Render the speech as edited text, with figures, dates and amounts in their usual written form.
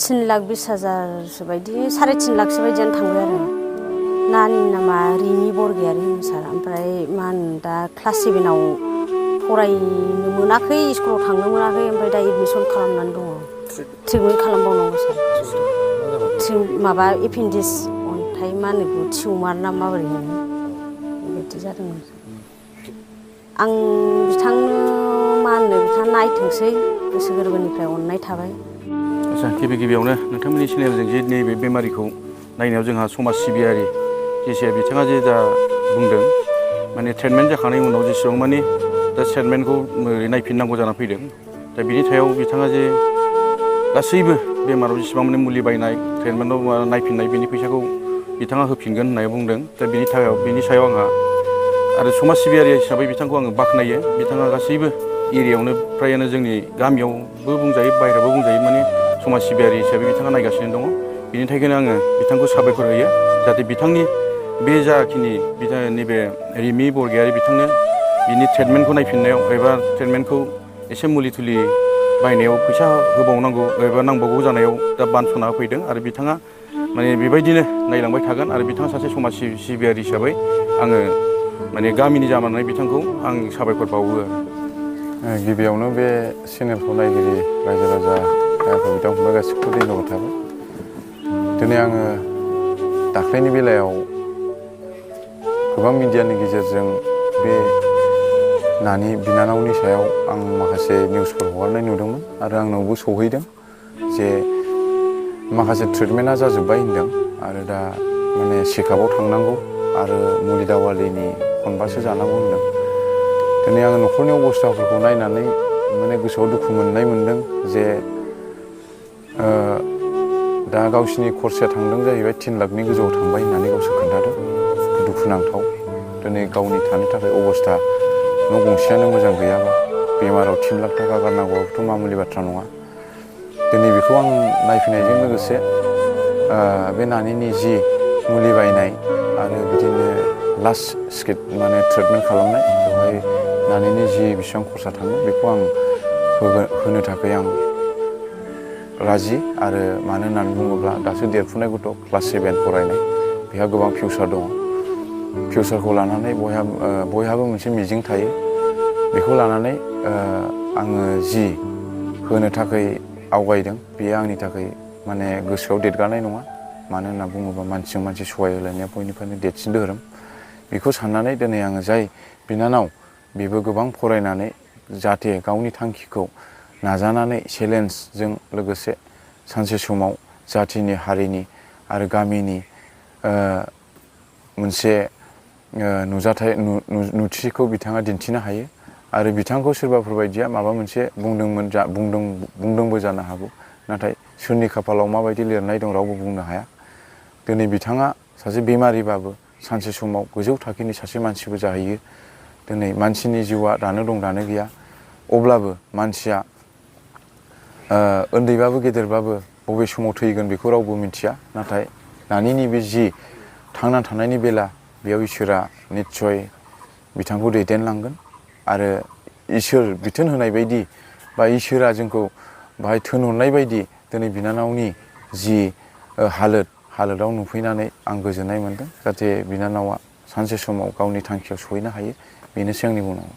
3,20,000 बायदि 3.5 लाखसो बायदियानो थांबाय आरो नानि नामा रिमि बरगयारि होनो सार ओमफ्राय मा होनो दा क्लास 7आव फरायनो मोनाखै स्कुलाव थांनो मोनाखै ओमफ्राय दा एडमिसन खालामनानै दङ ट्रिटमेन्ट खालामबावनांगौ सार माबा एपेन्डिक्स अन्थाइ मा होनो टिउमार ना माबोरै होनो बेबायदि जादों आं बिथांनो मा होनो बिथाङा नायथोंसै गोसो गोरबोनिफ्राय अननाय थाबाय। आच्छा गिबियावनो नोंथांमोननि चेनेलजों जे नैबे बेमारिखौ नायनायाव जोंहा समाज सिबियारि जेसे बिथाङा जे दा बुंदों माने ट्रिटमेन्ट जाखांनायनि उनाव जेसेबां मानि दा ट्रिटमेन्टखौ नायफिननांगौ जाना फैदों दा बिनि सायाव बिथाङा जे गासैबो बेमाराव जेसेबां माने मुलि बायनाय ट्रिटमेन्टआव नायफिननाय बिनि फैसाखौ बिथाङा होफिनगोन होननानै बुंदों दा बिनि सायाव आंहा आरो समाज सिबियारि हिसाबै बिथांखौ आङो बाख्नायो बिथाङा गासैबो एरियायावनो फ्रायानो जोंनि गामियावबो बुंजायो बाहेरायावबो बुंजायो माने समाज सिबियारि हिसाबै बिथाङा नायगासिनो दङ बिनि थाखायनो आङो बिथांखौ साबायखर होयो जाहाथे बिथांनि बे जाखिनि नैबे रिमि बरगयारि बिथांनो बिनि ट्रिटमेन्टखौ नायफिननायाव एबा ट्रिटमेन्टखौ एसे मुलि थुलि बायनायाव फैसा होबावनांगौ एबा नांबावगौ जानायाव दा बानस'ना होफैदों आरो बिथाङा माने बेबायदिनो नायलांबाय थागोन आरो बिथाङा सासे समाज सिबियारि हिसाबै आङो माने गामिनि जानानै बिथांखौ आं साबायखर बावो आरो गिबियावनो बे चेनेलखौ नायगिरि रायजो राजा बिदा फंबाय गासिबो धन्यबाद थाबाय दिनै आङो दाख्लैनि बेलायाव गोबां मिडियानि गेजेरजों बे नानि बिनानावनि सायाव आं माखासे निउसफोर हगारनाय नुदोंमोन आरो आंनावबो सौहैदों जे माखासे ट्रिटमेन्टआ जाजोब्बाय होनदों आरो दा माने चेकआपआव थांनांगौ आरो मुलि दावालिनि खनबासो जानांगौ होनदों दिनै आङो न'खरनि अबस्थाफोरखौ नायनानै माने गोसोआव दुखु मोननाय मोनदों जे दा गावसिनि खरसाया थांदों जाहैबाय 3 लाखनि गोजौआव थांबाय होननानै गावसोर खोन्थादों दुखुनांथाव दिनै गावनि थानो थाखाय अबस्था न' गंसेयानो मोजां गैयाबा बेमाराव 3 लाख थाखा गारनांगौआबोथ' मामुलि बाथ्रा नङा दिनै बेखौ आं नायफैनायजों लोगोसे बे नानिनि जि मुलि बायनाय आरो बिदिनो लास्ट स्टेज माने ट्रिटमेन्ट खालामनाय बेवहाय नानिनि जि बेसेबां खरसा थाङो बेखौ आं होनो थाखाय आं राजि आरो मानो होननानै बुङोब्ला दासो देरफुनाय गथ' क्लास 7 फरायनाय बेहा गोबां फिउचार दङ फिउचारखौ लानानै बयहाबो मोनसे मिजिं थायो बेखौ लानानै आङो जि होनो थाखाय आवगायदों बेयो आंनि थाखाय माने गोसोआव देरगानाय नङा मानो होनना बुङोब्ला मानसिजों मानसि सहाय होलायनाया बयनिफ्रायनो देरसिन धोरोम बेखौ साननानै दिनै आङो जाय बिनानाव बेबो गोबां फरायनानै जाहाथे गावनि थांखिखौ नाजानानै चेलेन्जजों लोगोसे सानसे समाव जाथिनि हारिनि आरो गामिनि मोनसे नुथिखौ बिथाङा दिन्थिनो हायो आरो बिथांखौ सोरबाफोर बायदिया माबा मोनसे बुंदोंबो जानो हागौ नाथाय सोरनि खाफालाव माबायदि लिरनाय दं रावबो बुंनो हाया दिनै बिथाङा सासे बेमारिबाबो सानसे समाव गोजौ थाखोनि सासे मानसिबो जाहैयो दिनै मानसिनि जिउआ दानो दं दानो गैया अब्लाबो मानसिया उन्दैबाबो गेदेरबाबो बबे समाव थैगोन बेखौ रावबो मिथिया नाथाय नानिनि बे जि थांना थानायनि बेला बेयाव इसोरा निस्सय बिथांखौ दैदेनलांगोन आरो इसोर बिथोन होनाय बायदि बा इसोरा जोंखौ बाहाय थोनहरनाय बायदि दिनै बिनानावनि जि हालोदाव नुफैनानै आं गोजोननाय मोनदों जाहाथे बिनानावा सानसे समाव गावनि थांखियाव सहैनो हायो बेनोसै आंनि बुंनांगौ